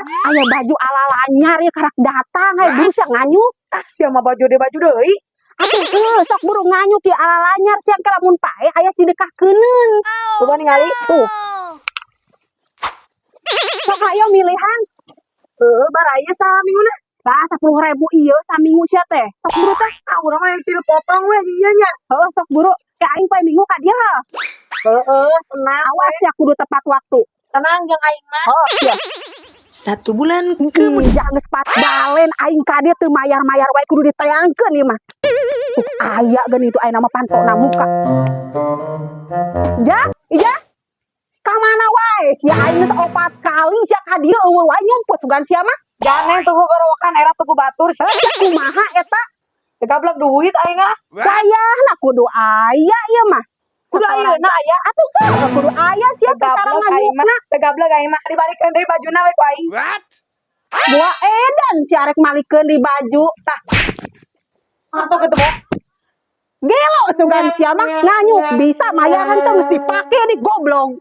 Aya baju ala lanyar ya, karak datang, hayu buru sia nganyuk. Ah, sia mah baju deui, baju deui. Atuh heuh, sok buru nganyuk ya, ala lanyar sia, ke lamun paeh aya sidekahkeuneun. Coba ningali. Tuh. Sok hayo milihan. Heuh, baraya saminguna? Tah, 10.000 ieu saminggu sia teh. Sok buru teh. Ah, urang mah yang tilu potong we jeung ieu nya. Heuh, sok buru. Ke aing poe Minggu ka dieu. Heeh, tenang. Awas ya, kudu tepat waktu. Tenang jeung aing mah. Oh, iya. Satu bulan Kemudian jangan geus pat balen aing ka dieu teu mayar-mayar wae, kudu diteangkeun ieu mah. Tuh aya geuning itu aya nama pantona muka. Ja, Ija. Ka mana wae sia? Aing geus opat kali sia ka dieu euweuh wae, nyumput sugan sia mah. Jangan tuku gorowokan era tuku batur sia. Heuh, sia kumaha eta? Teu gablek duit aing ah. Wayahna kudu aya ieu mah. Kudu ayeuna aya. Atuh heuh, kudu aya sia teh cara Teu gablek aing mah. nganyukna. Teu gablek aing mah. Dibalikeun deui bajuna we ku aing. What? Buah edan sia arek malikeun di baju. Tah, Atau ketemu. Gelo sugan sia mah, nganyuk bisa mayar henteu, geus dipake di goblok.